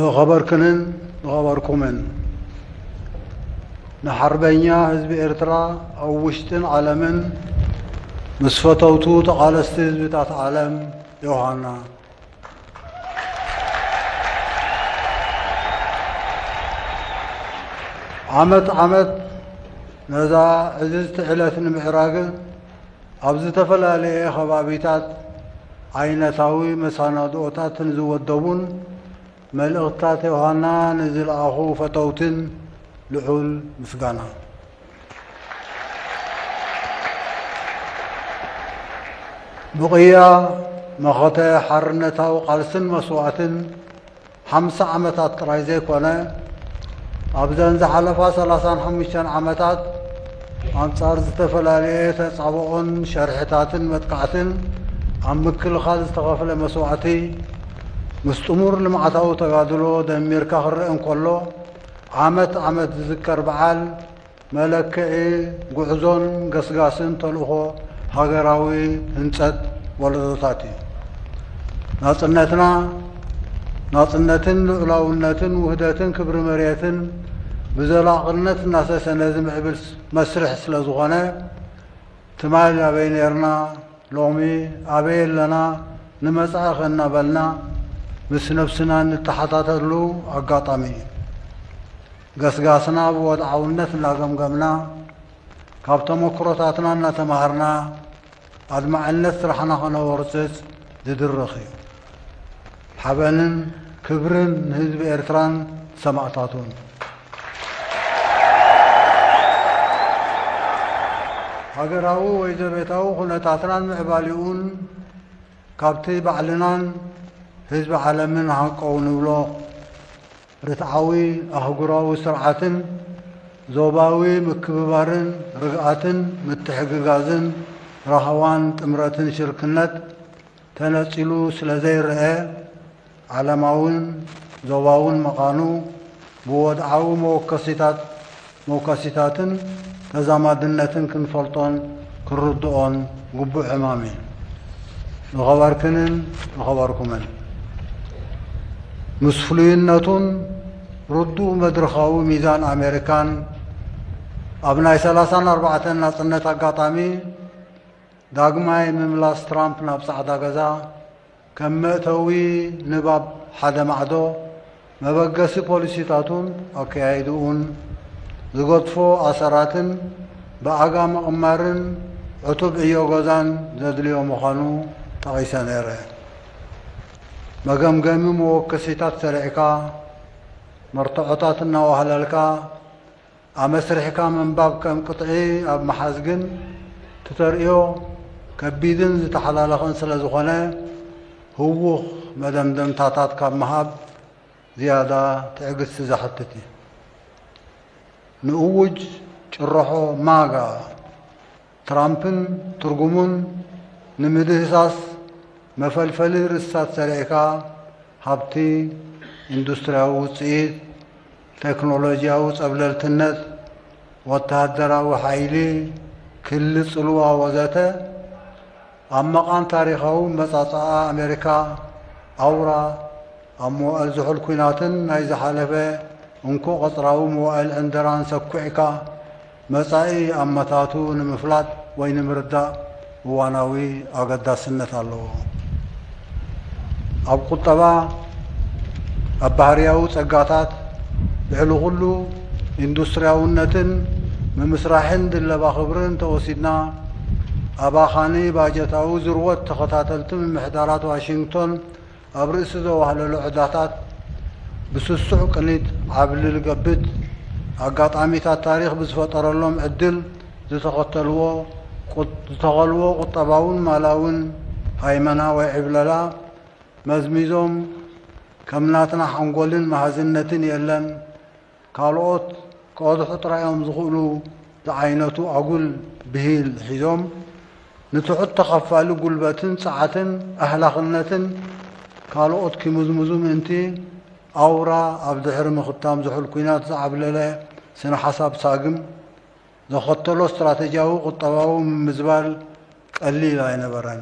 ዝኸበርክንን ዝኸበርኩምን፣ ንሓርበኛ ህዝቢ ኤርትራ ኣብ ውሽጥን ዓለምን፣ ምስ ፈተውቱ ተቓለስቲ ህዝብታት ዓለም ዮሃና። ዓመት ዓመት ነዛ ዕዝዝቲ ዕለት ንምዕራግ ኣብ ዝተፈላለየ ከባቢታት ዓይነታዊ መሰናድኦታት ንዝወደቡን መልእኽትታት ዮሃና ንዝለኣኹ ፈተውትን ልዑል ምስጋና። ብቕያ መኸተ ሓርነታዊ ቃልስን መስዋእትን ሓምሳ ዓመታት ጥራይ ዘይኮነ፣ ኣብዘን ዝሓለፋ ሰላሳን ሓሙሽተን ዓመታት ኣንጻር ዝተፈላለየ ተጻብኦን ሸርሕታትን መጥቃዕትን ኣብ ምክልኻል ዝተኸፍለ መስዋእቲ፣ ምስ ጥሙር ልምዓታዊ ተጋድሎ ደሚርካ ክረአ እንከሎ፣ ዓመት ዓመት ዝዝከር በዓል መለክዒ ጉዕዞን ገስጋስን ተልእኾ ሃገራዊ ህንጸት ወለዶታት እዩ። ናጽነትና፣ ናጽነትን ልዑላውነትን ውህደትን ክብሪ መሬትን ብዘላቕነት እናሰሰነ ዝምዕብል መስርሕ ስለ ዝኾነ፣ ትማል ኣበይ ኔርና፣ ሎሚ ኣበይ ኣለና፣ ንመጻኢ ከ እናበልና ምስ ነብስና እንተሓታተሉ ኣጋጣሚ እዩ። ገስጋስና ብወድዓውነት እናገምገምና፣ ካብ ተመክሮታትና እናተማሃርና፣ ኣድማዕነት ስራሕና ከነወርጽጽ ዝድርኽ እዩ። ሓበንን ክብርን ንህዝቢ ኤርትራን ሰማእታቱን። ሃገራዊ ወይ ዘቤታዊ ኩነታትናን ምዕባሊኡን ካብቲ ባዕልናን ህዝቢ ዓለምን ሃንቀው ንብሎ ርትዓዊ ኣህጉራዊ ስርዓትን ዞባዊ ምክብባርን ርግኣትን ምትሕግጋዝን ራህዋን ጥምረትን ሽርክነት ተነጺሉ ስለ ዘይረኣ፣ ዓለማውን ዞባውን መቓኑ ብወድዓዊ መወከሲታት መውከሲታትን ተዛማድነትን ክንፈልጦን ክንርድኦን ግቡእ ዕማም እዩ። ዝኸበርክንን ዝኸበርኩምን፣ ምስ ፍሉይነቱን ርዱእ መድረኻዊ ሚዛን ኣሜሪካን፣ ኣብ ናይ ሰላሳን ኣርባዕተን ናጽነት ኣጋጣሚ ዳግማይ ምምላስ ትራምፕ ናብ ጻዕዳ ገዛ፣ ከም መእተዊ ንባብ ሓደ ማዕዶ፣ መበገሲ ፖሊሲታቱን ኣከያይድኡን ዝገድፎ ኣሰራትን ብኣጋ ምቕማርን ዕቱብ ዕዮ ገዛን ዘድልዮ ምዃኑ ጠቒሰ ነይረ። መገምገሚ መወከሲታት ሰሪዕካ፣ መርትዖታት እናዋህለልካ፣ ኣመስሪሕካ ምንባብ ከም ቅጥዒ ኣብ ምሓዝ ግን፣ እቲ ተርእዮ ከቢድን ዝተሓላለኸን ስለ ዝኾነ፣ ህዉኽ መደምደምታታት ካብ ምሃብ ዝያዳ ትዕግስቲ ዘሕትት እዩ። ንእዉጅ ጭርሖ ማጋ ትራምፕን ትርጉሙን ንምድህሳስ መፈልፈሊ ርእስታት ሰሪዕካ፣ ሃብቲ፣ ኢንዱስትርያዊ ውጽኢት፣ ቴክኖሎጂያዊ ጸብለልትነት፣ ወተሃደራዊ ሓይሊ፣ ክሊ ጽልዋ ወዘተ ኣብ መቓን ታሪኻዊ መጻጽኣ ኣሜሪካ ኣውራ ኣብ መዋእል ዝሑል ኲናትን ናይ ዝሓለፈ እንኮ ቀጽራዊ መዋእል ዕንደራን ሰኲዕካ፣ መጻኢ ኣመታቱ ንምፍላጥ ወይ ንምርዳእ እዋናዊ ኣገዳስነት ኣለዎ። ኣብ ቁጠባ፣ ኣብ ባህርያዊ ጸጋታት፣ ልዕሊ ኩሉ ኢንዱስትርያውነትን ምምስራሕን ድለባ ክብርን እንተወሲድና፣ ኣባኻኒ ባጀታዊ ዝርወት ተኸታተልቲ ምምሕዳራት ዋሽንግቶን ኣብ ርእሲ ዘዋህለሎ ዕዳታት ብስሱዕ ቅኒት ዓብሊ ልገብት፣ ኣጋጣሚታት ታሪኽ ብዝፈጠረሎም ዕድል ዝተኸተልዎ ቁ-፣ ዝተኸልዎ ቁጠባውን ማላውን ሃይመና ወይ ዕብለላ መዝሚዞም፣ ከም ናትና ሓንጎልን መሃዝነትን የለን፣ ካልኦት ክቐድሑ ጥራይ እዮም ዝኽእሉ ዝዓይነቱ ኣጉል ብሂል ሒዞም፣ ንትሑት ተኸፋሊ ጉልበትን ጸዓትን ኣህላኽነትን ካልኦት ኪምዝምዙ ምእንቲ፣ ኣውራ ኣብ ድሕሪ ምኽታም ዝሑል ኲናት ዝዓብለለ ስነ ሓሳብ ሳግም፣ ዘኸተሎ ስትራተጂያዊ ቁጠባዊ ምምዝባል ቀሊል ኣይነበረን።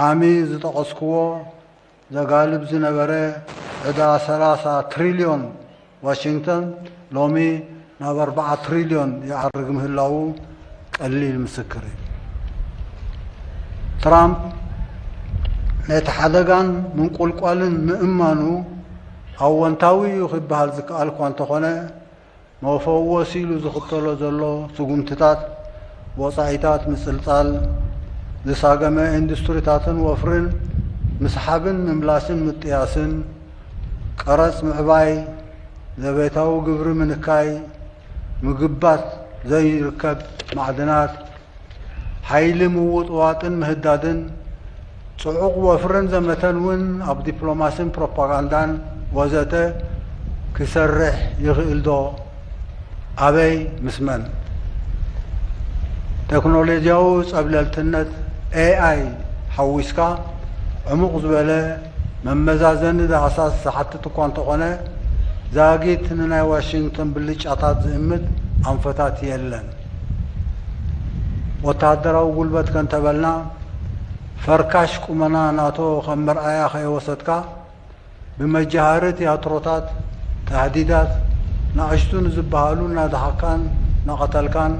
ዓሚ ዝጠቐስክዎ ዘጋልብ ዝነበረ ዕዳ ሰላሳ ትሪልዮን ዋሽንግተን ሎሚ ናብ ኣርባዓ ትሪልዮን ይዓርግ ምህላዉ ቀሊል ምስክር እዩ። ትራምፕ ነቲ ሓደጋን ምንቁልቋልን ምእማኑ ኣወንታዊ እዩ ክበሃል ዝከኣል እኳ እንተኾነ፣ መፈወሲ ኢሉ ዝኽተሎ ዘሎ ስጉምትታት፣ ወጻኢታት ምጽልጻል፣ ዝሳገመ ኢንዱስትሪታትን ወፍርን ምስሓብን ምምላስን ምጥያስን፣ ቀረጽ ምዕባይ፣ ዘቤታዊ ግብሪ ምንካይ፣ ምግባት ዘይርከብ ማዕድናት፣ ሓይሊ ምውጥዋጥን ምህዳድን፣ ጽዑቕ ወፍርን ዘመተን እውን ኣብ ዲፕሎማስን ፕሮፓጋንዳን ወዘተ ክሰርሕ ይኽእል ዶ? ኣበይ? ምስ መን? ቴክኖሎጂያዊ ጸብለልትነት ኤኣይ ሓዊስካ ዕሙቕ ዝበለ መመዛዘኒ ዳህሳስ ዝሓትት እኳ እንተኾነ፣ ዛጊት ንናይ ዋሽንግተን ብልጫታት ዝእምት ኣንፈታት የለን። ወተሃደራዊ ጉልበት ከንተበልና፣ ፈርካሽ ቁመና ናቶ ከም መርኣያ ከይወሰድካ፣ ብመጃሃሪ ትያትሮታት፣ ታህዲዳት፣ ንኣሽቱ ንዝበሃሉ እናደሓካን እናቐተልካን፣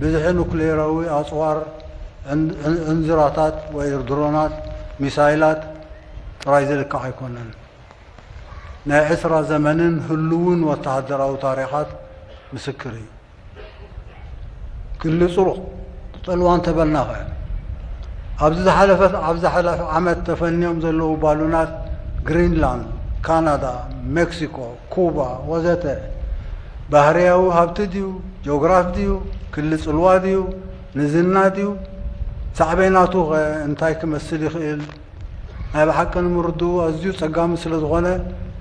ብዝሒ ኑክሌራዊ ኣጽዋር፣ ዕን-፣ ዕን-፣ ዕንዝራታት ወይ ድሮናት፣ ሚሳይላት ጥራይ ዝልካዕ ኣይኮነን። ናይ ዕስራ ዘመንን ህሉውን ወተሃደራዊ ታሪኻት ምስክር እዩ። ክሊ ጽሩቕ ትጠልዋ እንተበልናኸ? ኣብዚ ዝሓለፈ፣ ኣብ ዝሓለፈ ዓመት ተፈንዮም ዘለዉ ባሉናት ግሪንላንድ፣ ካናዳ፣ ሜክሲኮ፣ ኩባ ወዘተ ባህርያዊ ሃብቲ ድዩ? ጂኦግራፍ ድዩ? ክሊ ጽልዋ ድዩ? ንዝና ድዩ? ሳዕቤናቱ ኸ እንታይ ክመስል ይኽእል? ናይ ብሓቂ ንምርድኡ ኣዝዩ ጸጋሚ ስለ ዝኾነ፣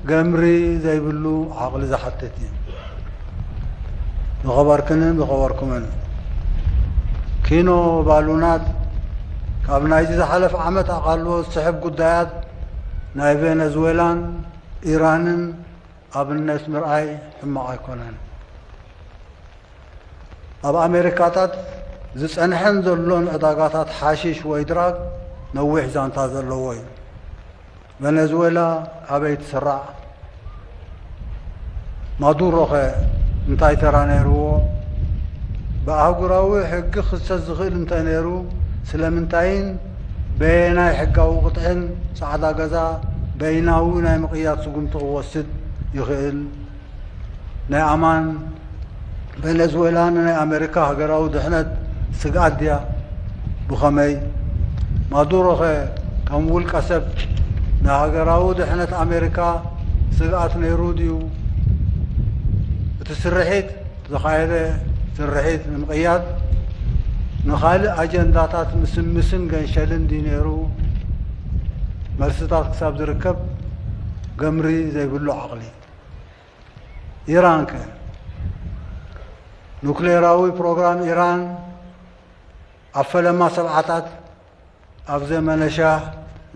ገምሪ ዘይብሉ ዓቕሊ ዝሓትት እዩ። ዝኸበርክንን ዝኸበርኩምን፣ ኪኖ ባሉናት ካብ ናይዚ ዝሓለፈ ዓመት ኣቓልቦ ዝስሕብ ጉዳያት ናይ ቬነዝዌላን ኢራንን ኣብነት ምርኣይ ሕማቕ ኣይኮነን። ኣብ ኣሜሪካታት ዝጸንሐን ዘሎን ዕዳጋታት ሓሺሽ ወይ ድራግ ነዊሕ ዛንታ ዘለዎ እዩ። ቨነዝዌላ ኣበይ ትስራዕ? ማዱሮኸ እንታይ ተራ ነይርዎ? ብኣህጉራዊ ሕጊ ክኽሰስ ዝኽእል እንተ ነይሩ፣ ስለምንታይን በየናይ ሕጋዊ ቅጥዕን ጻዕዳ ገዛ በይናዊ ናይ ምቕያድ ስጉምቲ ክወስድ ይኽእል? ናይ ኣማን ቬነዝዌላ ንናይ ኣሜሪካ ሃገራዊ ድሕነት ስግኣት ድያ? ብኸመይ? ማዱሮኸ ከም ውልቀ ሰብ ንሃገራዊ ድሕነት ኣሜሪካ ስግኣት ነይሩ ድዩ? እቲ ስርሒት፣ ዝተኻየደ ስርሒት ንምቕያድ ንኻልእ ኣጀንዳታት ምስምስን ገንሸልን ድዩ ነይሩ? መልስታት ክሳብ ዝርከብ ገምሪ ዘይብሉ ዓቕሊ። ኢራንከ? ኑክሌራዊ ፕሮግራም ኢራን ኣብ ፈለማ ሰብዓታት ኣብ ዘመነ ሻህ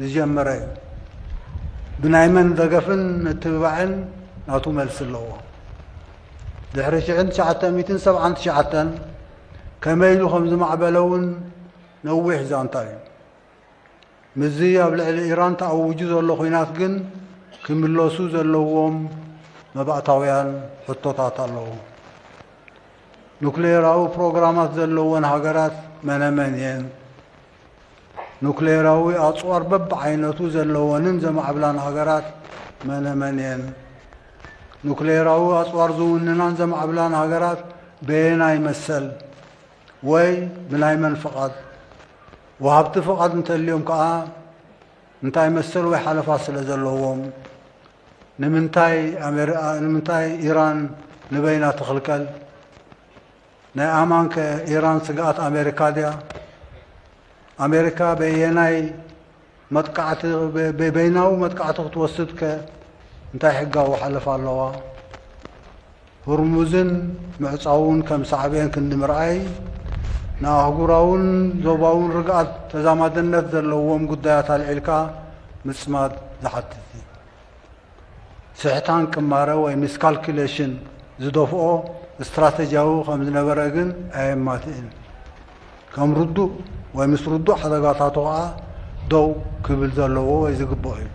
ዝጀመረ እዩ። ብናይ መን ደገፍን ምትብባዕን ናቱ መልሲ ኣለዎ። ድሕሪ ሽሕን ትሽዓተ ሚእትን ሰብዓን ትሽዓተን ከመይ ኢሉ ከም ዝማዕበለ እውን ነዊሕ ዛንታ እዩ። ምስዚ ኣብ ልዕሊ ኢራን ተኣዊጁ ዘሎ ኲናት ግን ክምለሱ ዘለዎም መባእታውያን ሕቶታት ኣለዉ። ኑክሌራዊ ፕሮግራማት ዘለወን ሃገራት መነመን እየን? ኑክሌራዊ ኣጽዋር በብዓይነቱ ዘለወንን ዘማዕብላን ሃገራት መነመን እየን? ኑክሌራዊ ኣጽዋር ዝውንናን ዘማዕብላን ሃገራት በየናይ መሰል ወይ ብናይ መን ፍቓድ? ወሃብቲ ፍቓድ እንተልዮም ከኣ እንታይ መሰል ወይ ሓለፋ ስለ ዘለዎም? ንምንታይ ኣሜሪ-፣ ንምንታይ ኢራን ንበይና ትኽልከል? ናይ ኣማንከ ኢራን ስግኣት ኣሜሪካ ድያ? ኣሜሪካ በየናይ መጥቃዕቲ፣ በ-፣ በ-፣ በይናዊ መጥቃዕቲ ክትወስድከ እንታይ ሕጋዊ ሓለፋ ኣለዋ? ሁርሙዝን ምዕጻውን ከም ሳዕቤን ክንዲ ምርኣይ፣ ንኣህጉራውን ዞባውን ርግኣት ተዛማድነት ዘለዎም ጉዳያት ኣልዒልካ ምጽማድ ዝሓትት እዩ። ስሕታን ቅማረ ወይ ሚስካልኩሌሽን ዝደፍኦ ስትራተጂያዊ ከም ዝነበረ ግን ኣየማትእን። ከም ርዱእ ወይ ምስ ርዱእ ሓደጋታቱ ከኣ ደው ክብል ዘለዎ ወይ ዝግብኦ እዩ።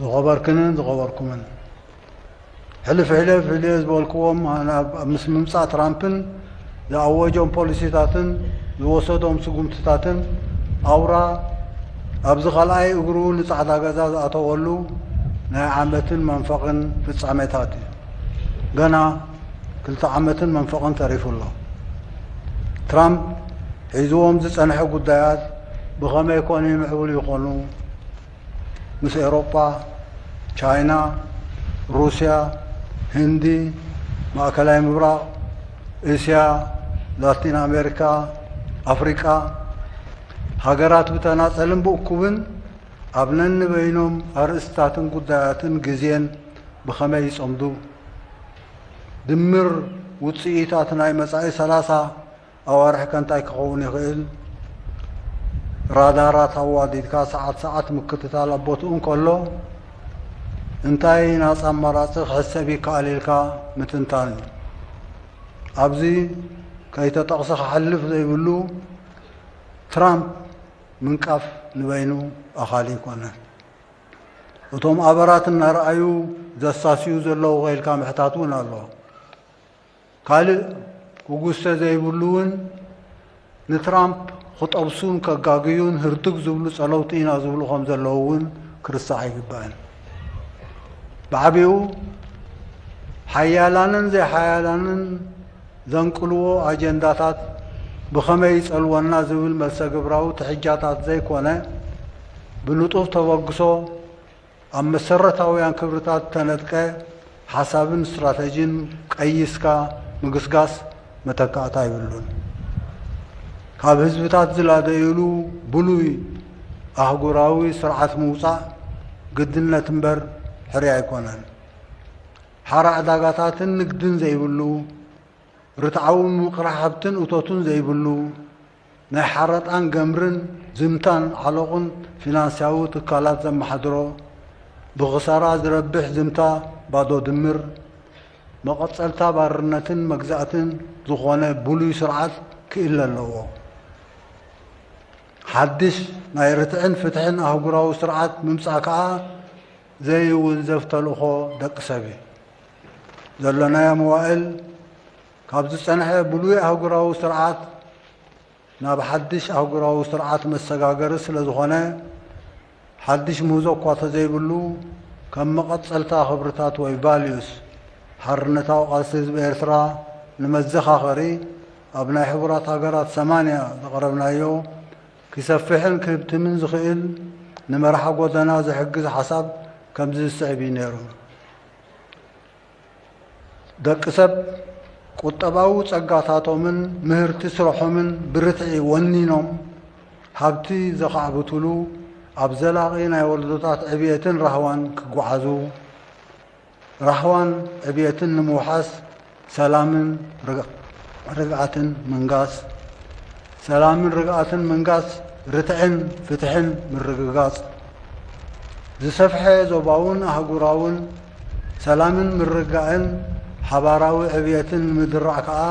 ዝኸበርክንን ዝኸበርኩምን፣ ሕልፍ ሕልፍ ኢለ ዝበልክዎም፣ ኣብ ምስ ምምጻእ ትራምፕን ዝኣወጆም ፖሊሲታትን ዝወሰዶም ስጉምትታትን፣ ኣውራ ኣብዚ ካልኣይ እግሩ ንጻዕዳ ገዛ ዝኣተወሉ ናይ ዓመትን መንፈቕን ፍጻሜታት እዩ። ገና ክልተ ዓመትን መንፈቕን ተሪፉ ኣሎ። ትራምፕ ሒዝዎም ዝጸንሐ ጉዳያት ብኸመይ ኮን ምዕቡል ይኾኑ? ምስ ኤውሮጳ፣ ቻይና፣ ሩስያ፣ ህንዲ፣ ማእከላይ ምብራቕ፣ እስያ፣ ላቲን ኣሜሪካ፣ ኣፍሪቃ፣ ሃገራት ብተናጸልን ብእኩብን ኣብ ነንበይኖም ኣርእስታትን ጉዳያትን ግዜን ብኸመይ ይጸምዱ? ድምር ውጽኢታት ናይ መጻኢ ሰላሳ ኣዋርሕ ከ እንታይ ክኸውን ይኽእል? ራዳራት ኣዋዲድካ ሰዓት ሰዓት ምክትታል ኣብ ቦትኡ እንከሎ፣ እንታይ ናጻ ኣማራጺ ክሕሰብ ይከኣል ኢልካ ምትንታን እዩ። ኣብዚ ከይተጠቕሰ ክሓልፍ ዘይብሉ፣ ትራምፕ ምንቃፍ ንበይኑ ኣኻሊ ኣይኮነን። እቶም ኣበራት እናረኣዩ ዘሳስዩ ዘለዉ ከ ኢልካ ምሕታት እውን ኣሎ። ካልእ ክጉሰ ዘይብሉ እውን ንትራምፕ ክጠብሱን ከጋግዩን ህርድግ ዝብሉ ጸለውቲ ኢና ዝብሉ ከም ዘለዉ እውን ክርስዕ ኣይግባእን። ብዓቢኡ ሓያላንን ዘይሓያላንን ዘንቅልዎ ኣጀንዳታት ብኸመይ ይጸልወና ዝብል መልሰ ግብራዊ ትሕጃታት ዘይኮነ፣ ብንጡፍ ተበግሶ ኣብ መሰረታውያን ክብርታት እተነጥቀ ሓሳብን ስትራተጂን ቀይስካ ምግስጋስ መተካእታ የብሉን። ካብ ህዝብታት ዝላደዩሉ ብሉይ ኣህጉራዊ ስርዓት ምውጻእ ግድነት እምበር ሕርያ ኣይኮነን። ሓራ ዕዳጋታትን ንግድን ዘይብሉ፣ ርትዓዊ ምምቕራሕ ሃብትን እቶትን ዘይብሉ፣ ናይ ሓረጣን ገምርን ዝምታን ዓሎቕን ፊናንስያዊ ትካላት ዘመሓድሮ፣ ብኽሳራ ዝረብሕ ዝምታ ባዶ ድምር፣ መቐጸልታ ባርነትን መግዛእትን ዝኾነ ብሉይ ስርዓት ክእለ ኣለዎ። ሓድሽ ናይ ርትዕን ፍትሕን ኣህጉራዊ ስርዓት ምምጻእ ከኣ ዘይውንዘፍ ተልእኾ ደቂ ሰብ እዩ። ዘሎናዮ መዋእል ካብ ዝጸንሐ ብሉይ ኣህጉራዊ ስርዓት ናብ ሓድሽ ኣህጉራዊ ስርዓት መሰጋገሪ ስለ ዝኾነ፣ ሓድሽ ምህዞ እኳ ተዘይብሉ፣ ከም መቐጸልታ ክብርታት ወይ ቫልዩስ ሓርነታዊ ቃልሲ ህዝቢ ኤርትራ ንመዘኻኸሪ ኣብ ናይ ሕቡራት ሃገራት ሰማንያ ዘቕረብናዮ፣ ክሰፍሕን ክህብትምን ዝኽእል ንመርሓ ጎደና ዝሕግዝ ሓሳብ ከምዚ ዝስዕብ እዩ ነይሩ። ደቂ ሰብ ቁጠባዊ ጸጋታቶምን ምህርቲ ስርሖምን ብርትዒ ወኒኖም ሃብቲ ዘኻዕብትሉ፣ ኣብ ዘላቒ ናይ ወለዶታት ዕብየትን ራህዋን ክጓዓዙ፣ ራህዋን ዕብየትን ንምውሓስ ሰላምን ርግ-፣ ርግኣትን ምንጋስ፣ ሰላምን ርግኣትን ምንጋስ፣ ርትዕን ፍትሕን ምርግጋጽ፣ ዝሰፍሐ ዞባውን ኣህጉራውን ሰላምን ምርግጋእን ሓባራዊ ዕብየትን ንምድራዕ ከኣ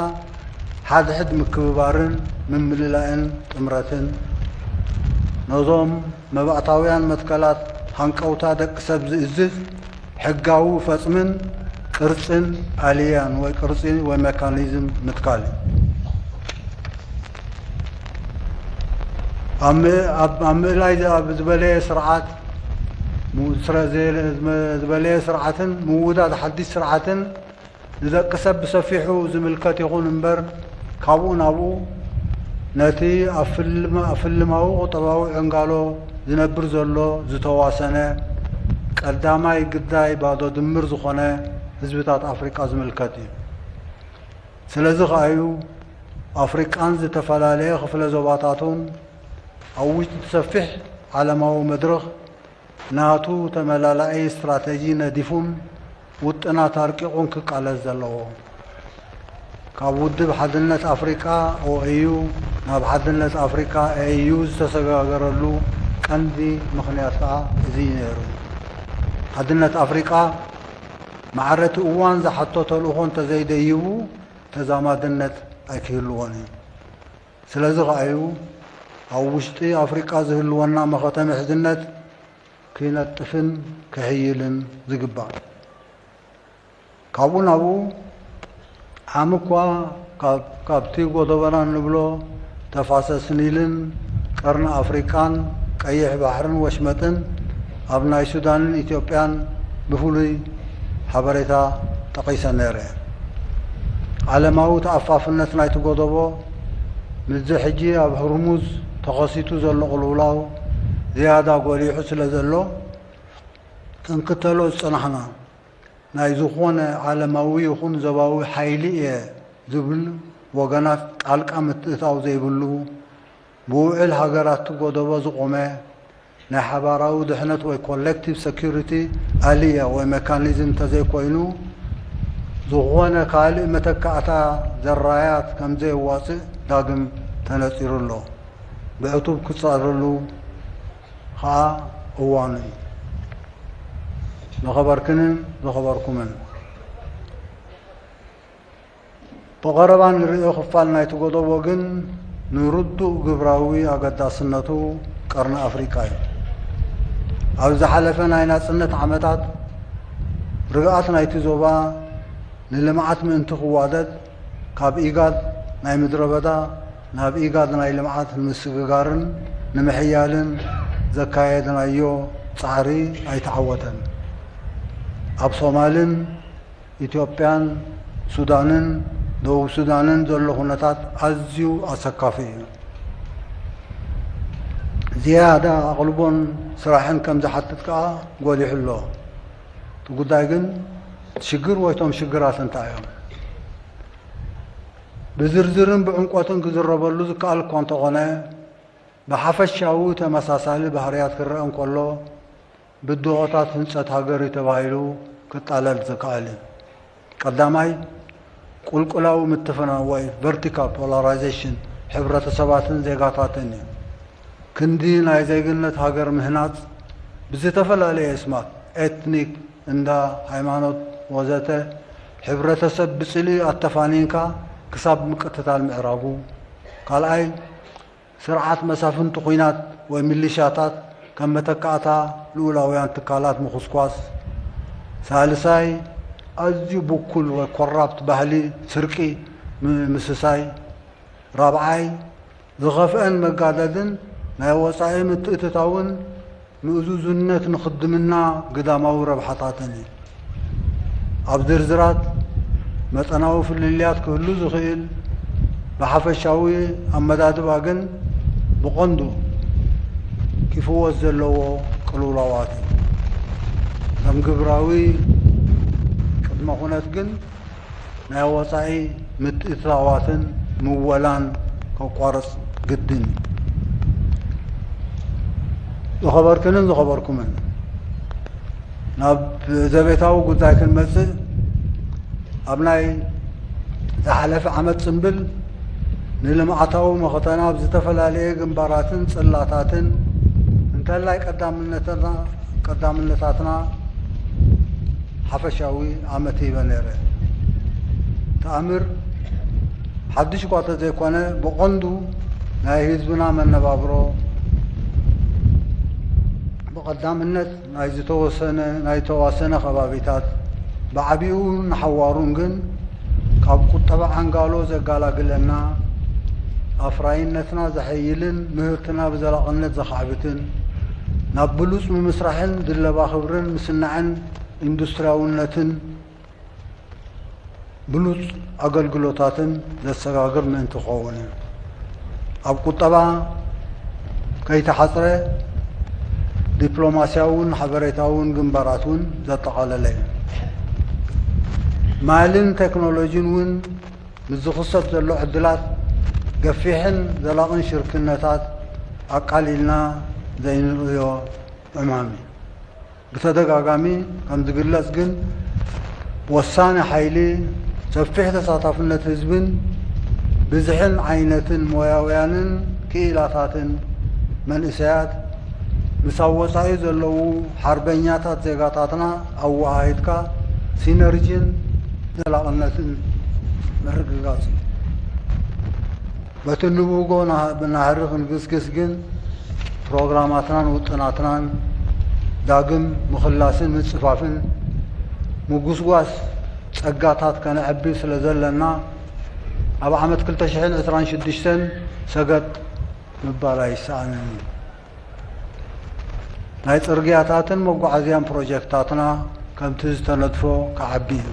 ሓድሕድ ምክብባርን ምምልላእን ጥምረትን፣ ነዞም መባእታውያን መትከላት ሃንቀውታ ደቂ ሰብ ዝእዝዝ ሕጋዊ ፈጽምን ቅርጽን ኣልያን ወይ ቅርጺ ወይ ሜካኒዝም ምትካል እዩ። ኣብ ም-፣ ኣብ፣ ኣብ ምእላይ ዝ-፣ ኣብ ዝበለየ ስርዓት፣ ሙ-፣ ስረ-፣ ዘ-፣ ዝበለየ ስርዓትን ምውዳድ ሓድሽ ስርዓትን ንደቂ ሰብ ብሰፊሑ ዝምልከት ይኹን እምበር፣ ካብኡ ናብኡ ነቲ ኣብ ፍልም-፣ ኣብ ፍልማዊ ቁጠባዊ ዕንጋሎ ዝነብር ዘሎ ዝተዋሰነ ቀዳማይ ግዳይ ባዶ ድምር ዝኾነ ህዝብታት ኣፍሪቃ ዝምልከት እዩ። ስለዚ ከኣ እዩ ኣፍሪቃን ዝተፈላለየ ክፍለ ዞባታቱን ኣብ ውሽጢ እቲ ሰፊሕ ዓለማዊ መድረኽ ናቱ ተመላላኢ ስትራተጂ ነዲፉን ውጥናት ኣርቂቑን ክቃለስ ዘለዎ። ካብ ውድብ ሓድነት ኣፍሪቃ፣ ኦኤዩ፣ ናብ ሓድነት ኣፍሪቃ፣ ኤዩ፣ ዝተሰጋገረሉ ቀንዲ ምኽንያት ከኣ እዚ እዩ ነይሩ። ሓድነት ኣፍሪቃ ማዕረ እቲ እዋን ዝሓቶ ተልእኾ እንተዘይደይቡ፣ ተዛማድነት ኣይክህልዎን እዩ። ስለዚ ከኣ እዩ ኣብ ውሽጢ ኣፍሪቃ ዝህልወና መኸተ ምሕዝነት ክነጥፍን ክሕይልን ዝግባእ። ካብኡ ናብኡ ዓሚ እኳ ካብ-፣ ካብቲ ጎደቦና እንብሎ ተፋሰስ ኒልን ቀርኒ ኣፍሪቃን ቀይሕ ባሕርን ወሽመጥን ኣብ ናይ ሱዳንን ኢትዮጵያን ብፍሉይ ሓበሬታ ጠቒሰ ነይረ። ዓለማዊ ተኣፋፍነት ናይቲ ጎደቦ ምስዚ ሕጂ ኣብ ህርሙዝ ተኸሲቱ ዘሎ ቅልውላው ዝያዳ ጎሊሑ ስለ ዘሎ፣ ክንክተሎ ዝጸናሕና ናይ ዝኾነ ዓለማዊ ይኹን ዞባዊ ሓይሊ እየ ዝብል ወገናት ጣልቃ ምትእታው ዘይብሉ፣ ብውዕል ሃገራት ጎደቦ ዝቖመ ናይ ሓባራዊ ድሕነት ወይ ኮሌክቲቭ ሴኩሪቲ ኣልያ ወይ ሜካኒዝም እንተዘይኮይኑ፣ ዝኾነ ካልእ መተካእታ ዘራያት ከም ዘየዋጽእ ዳግም ተነጺሩ ኣሎ። ብዕቱብ ክጸረሉ ኸኣ እዋኑ እዩ። ዝኸበርክንን ዝኸበርኩምን፣ ብቐረባ ንርእዮ ክፋል ናይቲ ጎደቦ ግን ንርዱእ ግብራዊ ኣገዳስነቱ ቀርኒ ኣፍሪቃ እዩ። ኣብ ዝሓለፈ ናይ ናጽነት ዓመታት፣ ርግኣት ናይቲ ዞባ ንልምዓት ምእንቲ ክዋደድ፣ ካብ ኢጋድ ናይ ምድረ በዳ ናብ ኢጋድ ናይ ልምዓት ንምስግጋርን ንምሕያልን ዘካየድናዮ ጻዕሪ ኣይተዓወተን። ኣብ ሶማልን ኢትዮጵያን፣ ሱዳንን ደቡብ ሱዳንን ዘሎ ኩነታት ኣዝዩ ኣሰካፊ እዩ። ዝያዳ ኣቕልቦን ስራሕን ከም ዝሓትት ከኣ ጎሊሑ ኣሎ። እቲ ጉዳይ ግን ሽግር ወይ እቶም ሽግራት እንታይ እዮም? ብዝርዝርን ብዕምቆትን ክዝረበሉ ዝከኣል እኳ እንተኾነ፣ ብሓፈሻዊ ተመሳሳሊ ባህርያት ክረአ እንከሎ፣ ብድሆታት ህንጸት ሃገር እዩ ተባሂሉ ክጣለል ዝከኣል እዩ። ቀዳማይ፣ ቁልቁላዊ ምትፍናን ወይ ቨርቲካል ፖላራይዜሽን ሕብረተሰባትን ዜጋታትን እዩ። ክንዲ ናይ ዜግነት ሃገር ምህናጽ ብዝተፈላለየ ኣስማት፣ ኤትኒክ፣ እንዳ፣ ሃይማኖት፣ ወዘተ፣ ሕብረተሰብ ብጽልኢ ኣተፋኒንካ ክሳብ ምቅትታል ምዕራጉ። ካልኣይ፣ ስርዓት መሳፍንቲ ኲናት ወይ ሚሊሻታት ከም መተካእታ ልኡላውያን ትካላት ምኹስኳስ። ሳልሳይ፣ ኣዝዩ ብኩል ወይ ኮራፕት ባህሊ ስርቂ ም-፣ ምስሳይ። ራብዓይ፣ ዝኸፍአን መጋደድን ናይ ወጻኢ ምትእትታውን ምእዙዝነት ንኽድምና ግዳማዊ ረብሓታትን እዩ። ኣብ ዝርዝራት መጠናዊ ፍልልያት ክህሉ ዝኽእል፣ ብሓፈሻዊ ኣመዳድባ ግን ብቐንዱ ክፍወስ ዘለዎ ቅልውላዋት እዩ። ከም ግብራዊ ቅድመ ኩነት ግን ናይ ወጻኢ ምትእትታዋትን ምወላን ከቋርጽ ግድን እዩ። ዝኸበርክንን ዝኸበርኩምን፣ ናብ ዘቤታዊ ጉዳይ ክንመጽእ፣ ኣብ ናይ ዝሓለፈ ዓመት ጽምብል ንልምዓታዊ መኸተና ኣብ ዝተፈላለየ ግንባራትን ጽላታትን እንተላይ ቀዳምነትና-፣ ቀዳምነታትና ሓፈሻዊ ኣመት ሂበ ነይረ። ተኣምር ሓድሽ እኳ ተዘይኮነ፣ ብቐንዱ ናይ ህዝብና መነባብሮ፣ ብቐዳምነት ናይ ዝተወሰነ፣ ናይ ተዋሰነ ከባቢታት፣ ብዓቢኡ ንሓዋሩን ግን ካብ ቁጠባ ዓንጋሎ ዘጋላግለና፣ ኣፍራይነትና ዘሐይልን ምህርትና ብዘላቕነት ዘኻዕብትን፣ ናብ ብሉጽ ምምስራሕን ድለባ ክብርን ምስናዕን ኢንዱስትሪያውነትን ብሉጽ ኣገልግሎታትን ዘሰጋግር ምእንቲ ክኸውን እዩ። ኣብ ቁጠባ ከይተሓጽረ፣ ዲፕሎማስያውን ሓበሬታውን ግንባራት እውን ዘጠቓለለ እዩ። ማልን ቴክኖሎጂን እውን ምስ ዝኽሰት ዘሎ ዕድላት፣ ገፊሕን ዘላቕን ሽርክነታት ኣቃሊልና ዘይንርእዮ ዕማም እዩ። ብተደጋጋሚ ከም ዝግለጽ ግን፣ ወሳኒ ሓይሊ ሰፊሕ ተሳታፍነት ህዝብን ብዝሕን ዓይነትን ሞያውያንን ክኢላታትን መንእሰያት፣ ምስ ኣብ ወጻኢ ዘለዉ ሓርበኛታት ዜጋታትና ኣወሃሂድካ፣ ሲነርጂን ዘላቕነትን ምርግጋጽ እዩ። በቲ ንብጎ ናህ-፣ ብናህሪ ክንግስግስ ግን፣ ፕሮግራማትናን ውጥናትናን ዳግም ምኽላስን ምጽፋፍን ምጉስጓስ ጸጋታት ከነዕቢ ስለ ዘለና፣ ኣብ ዓመት ክልተ ሽሕን ዕስራን ሽዱሽተን ሰገጥ ምባል ኣይሰኣንን እዩ። ናይ ጽርግያታትን መጓዓዝያን ፕሮጀክታትና ከምቲ ዝተነድፎ ክዓቢ እዩ።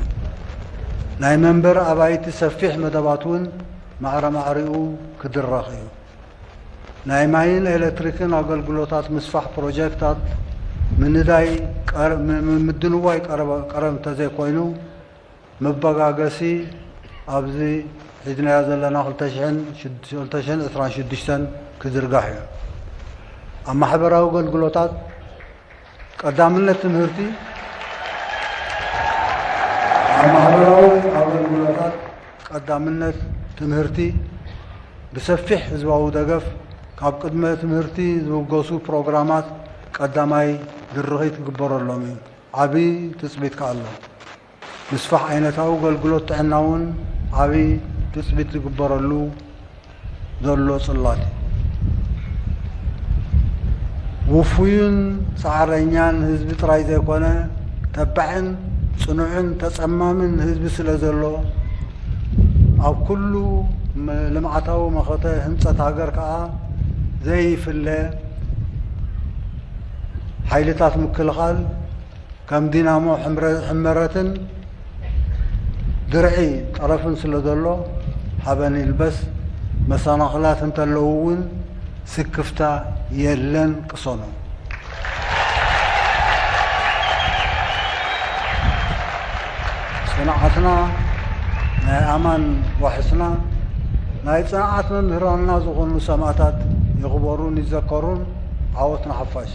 ናይ መንበር ኣባይቲ ሰፊሕ መደባት እውን ማዕረ ማዕሪኡ ክድረኽ እዩ። ናይ ማይን ኤሌክትሪክን ኣገልግሎታት ምስፋሕ ፕሮጀክታት ምንዳይ ቀር-፣ ም-፣ ም-፣ ምድንዋይ ቀረበ-፣ ቀረብ እንተዘይኮይኑ፣ መበጋገሲ ኣብዚ ሒዝናዮ ዘለና ክልተ ሽሕን ሽድ-፣ ክልተ ሽሕን ዕስራን ሽዱሽተን ክዝርጋሕ እዩ። ኣብ ማሕበራዊ ኣገልግሎታት ቀዳምነት ትምህርቲ፣ ኣብ ማሕበራዊ ኣገልግሎታት ቀዳምነት ትምህርቲ፣ ብሰፊሕ ህዝባዊ ደገፍ ካብ ቅድመ ትምህርቲ ዝብገሱ ፕሮግራማት ቀዳማይ ድርኺት ክግበረሎም እዩ። ዓቢ ትጽቢት ከኣ ኣሎ። ምስፋሕ ዓይነታዊ ኣገልግሎት ጥዕና እውን ዓቢ ትጽቢት ዝግበረሉ ዘሎ ጽላት እዩ። ውፉይን ጻዕረኛን ህዝቢ ጥራይ ዘይኮነ፣ ተባዕን ጽኑዕን ተጸማምን ህዝቢ ስለ ዘሎ፣ ኣብ ኩሉ መ-፣ ልምዓታዊ መኸተ ህንጸት ሃገር ከኣ ዘይፍለ ሓይልታት ምክልኻል ከም ዲናሞ ሕምረ-፣ ሕመረትን ድርዒ ጠረፍን ስለ ዘሎ፣ ሓበን ይልበስ። መሰናኽላት እንተለዉ እውን ስክፍታ የለን፣ ቅሰኑ። ጽንዓትና ናይ ኣማን ዋሕስና፣ ናይ ጽንዓት መምህራንና ዝኾኑ ሰማእታት ይኽበሩን ይዘከሩን። ዓወት ንሓፋሽ።